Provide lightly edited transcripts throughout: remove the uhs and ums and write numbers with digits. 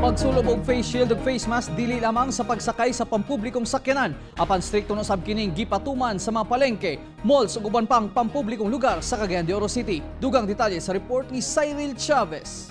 Pagsulob og face shield ug face mask dili lamang sa pagsakay sa pampublikong sakyanan, apan strikto na sab kining gipatuman sa mga palengke, malls ug uban pang pampublikong lugar sa Cagayan de Oro City. Dugang detalye sa report ni Cyril Chavez.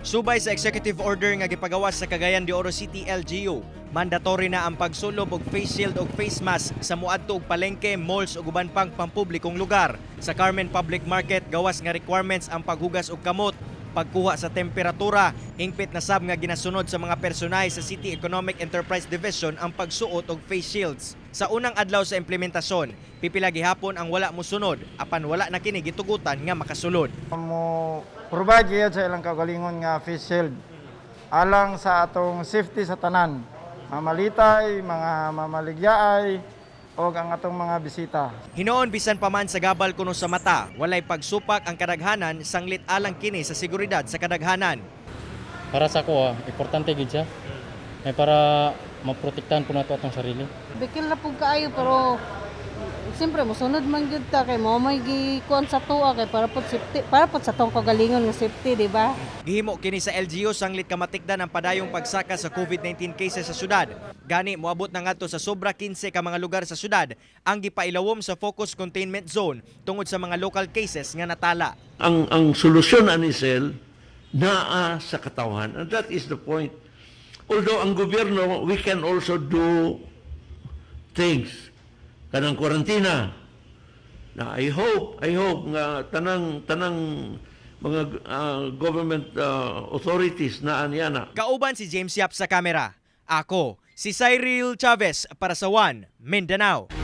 Subay sa executive order nga gipagawas sa Cagayan de Oro City LGU, mandatory na ang pagsulob og face shield og face mask sa muadto og palengke, malls ug uban pang pampublikong lugar. Sa Carmen Public Market, gawas nga requirements ang paghugas og kamot, pagkuha sa temperatura, hingpit na sab nga ginasunod sa mga personahe sa City Economic Enterprise Division ang pagsuot og face shields. Sa unang adlaw sa implementasyon, pipila gihapon ang wala mosunod apan wala na kini gitugutan nga makasulod. Mo provide gyud sa ilang kaugalingon nga face shield alang sa atong safety sa tanan, mamalitay, mga mamaligyaay o ang atong mga bisita. Hinoon, bisan pa man sagabal kuno sa mata, walay pagsupak ang kadaghanan sanglit alang kini sa seguridad sa kadaghanan. Para sa ako, importante gid siya. Ay para maprotektahan po nato atong sarili. Bikil na pud kaayo, pero siyempre mosunod man gyud ta kay mao may gikuan sa tuwa kay para pod safety, para pod sa tong kagalingon nga safety, di ba? Gihimo kini sa LGU sanglit kamatikdan ang padayong pagsaka sa COVID-19 cases sa syudad. Gani moabot na ngadto sa sobra 15 ka mga lugar sa syudad ang gipailawom sa focus containment zone tungod sa mga local cases nga natala. Ang solusyon ani Sel naa sa katawhan, and that is the point. Although ang gobyerno, we can also do things kanang kwarantina na I hope nga tanang tanang mga government authorities na niya na. Kauban si James Yap sa kamera. Ako, si Cyril Chavez para sa One Mindanao.